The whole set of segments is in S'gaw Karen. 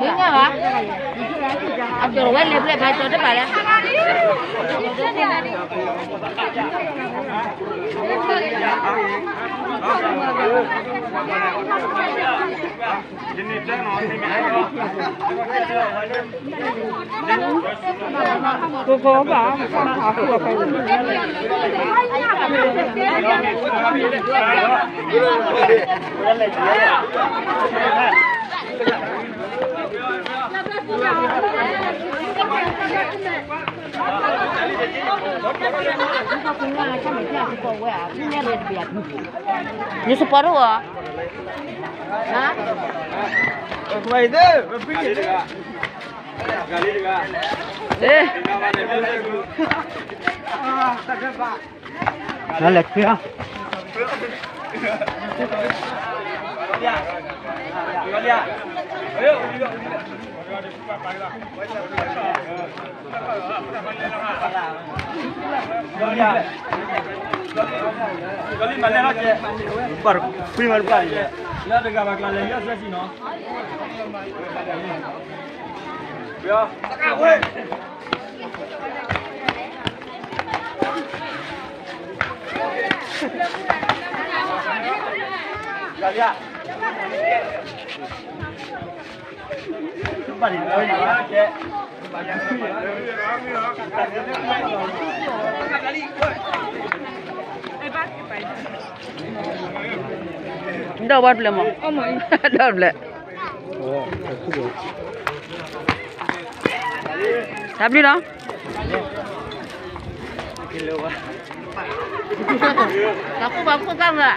ညါဘၣ်, အကၠီၤဝဲလဲၤဖျဲၣ်ဖးကၠီၤတဘၣ်လဲၣ်. နစပီးထီၣ်ဧါ. နလဲၤထွံၣ်ဧါ. ဘၣ်တခွံမးတဘၣ်, လၢတဂၤဘၣ်ကျါလဲၤလၢအဆၢဆံနီၤ. ဒီးဝဲတဘျဲၣ်မး, ဒီးတဘျဲၣ်, တၢ်ဘျုးနီၤ. တၢ်ကူၣ်ဘၣ်ကူၣ်သၣ်မး.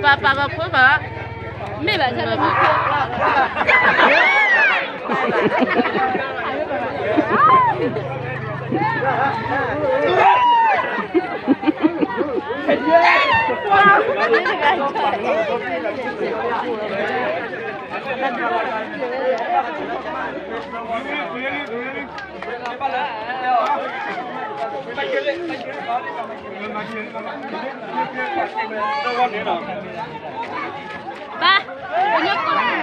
ပၢ်ပၢ်ကဖိဘၣ်, မ့ၢ်ဘၣ်ဆၣ်လၢမူခိၣ်, ပၢ်,